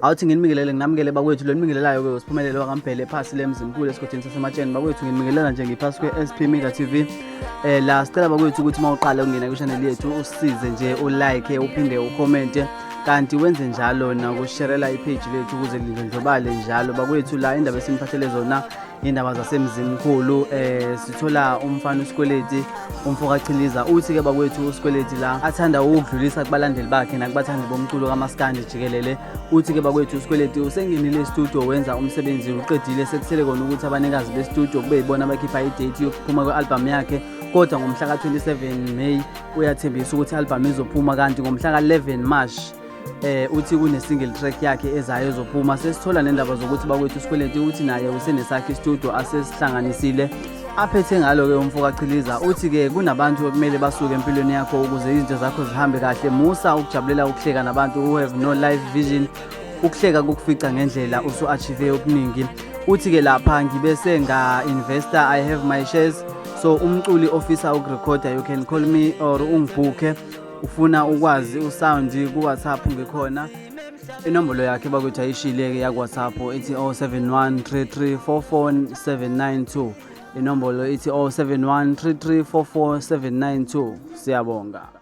Awuthi nginibingelele, nginamukele bakwethu. Lo nibingelelayo-ke uSiphumelele wakaMbhele phasi lemzimkhulu esigodini saseMatsheni. Bakwethu, nginibingelela nje ngiphasi kwe-SP Media TV. La sicela bakwethu ukuthi uma uqala ukungena kwi-channel yethu usisize nje ulike, uphinde ucommente, kanti wenze njalo nakusherela ipage lethu ukuze lindlondlobale njalo. Bakwethu, la indaba esiniphathele zona indaba zasemzimkhulu. Sithola umfana uSikweleti, umfo kaChiliza. Uthi-ke bakwethu uSikweleti la athanda ukudlulisa kubalandeli bakhe nakubathandi bomculo kamaskandi jikelele. Uthi-ke bakwethu uSikweleti usengenile estudio, wenza umsebenzi, uqedile, sekusele kona ukuthi abanikazi bestudio kube yibona abakhipha idate yokuphuma kwe-albhamu yakhe. Kodwa ngomhla ka-27 May uyathembisa ukuthi i-albhamu izophuma, kanti ngomhla ka-11 March uthi kune single track yakhe ezayo ezophuma. Sesithola nendaba zokuthi bakwethu uSikweleti uthi naye usenesakhe istudio asesihlanganisile. Aphethe ngalo-ke umfo kaChiliza, uthi-ke kunabantu okumele basuke empilweni yakho ukuze izinto zakho zihambe kahle. Musa ukujabulela ukuhleka nabantu who have no life vision. Ukuhleka kukufica ngendlela usu-achieve okuningi. Uthi-ke lapha ngibe senga-investa, I have my shares, so umculi ofisa ukurekhoda, you can call me or ungibhukhe. Ufuna ukwazi usound, ku-WhatsApp ngikhona. Inombolo yakhe bakuthi ayishile-ke yaku-WhatsApp, ithi 071 3344792. Inombolo ithi 071 3344792. Siyabonga.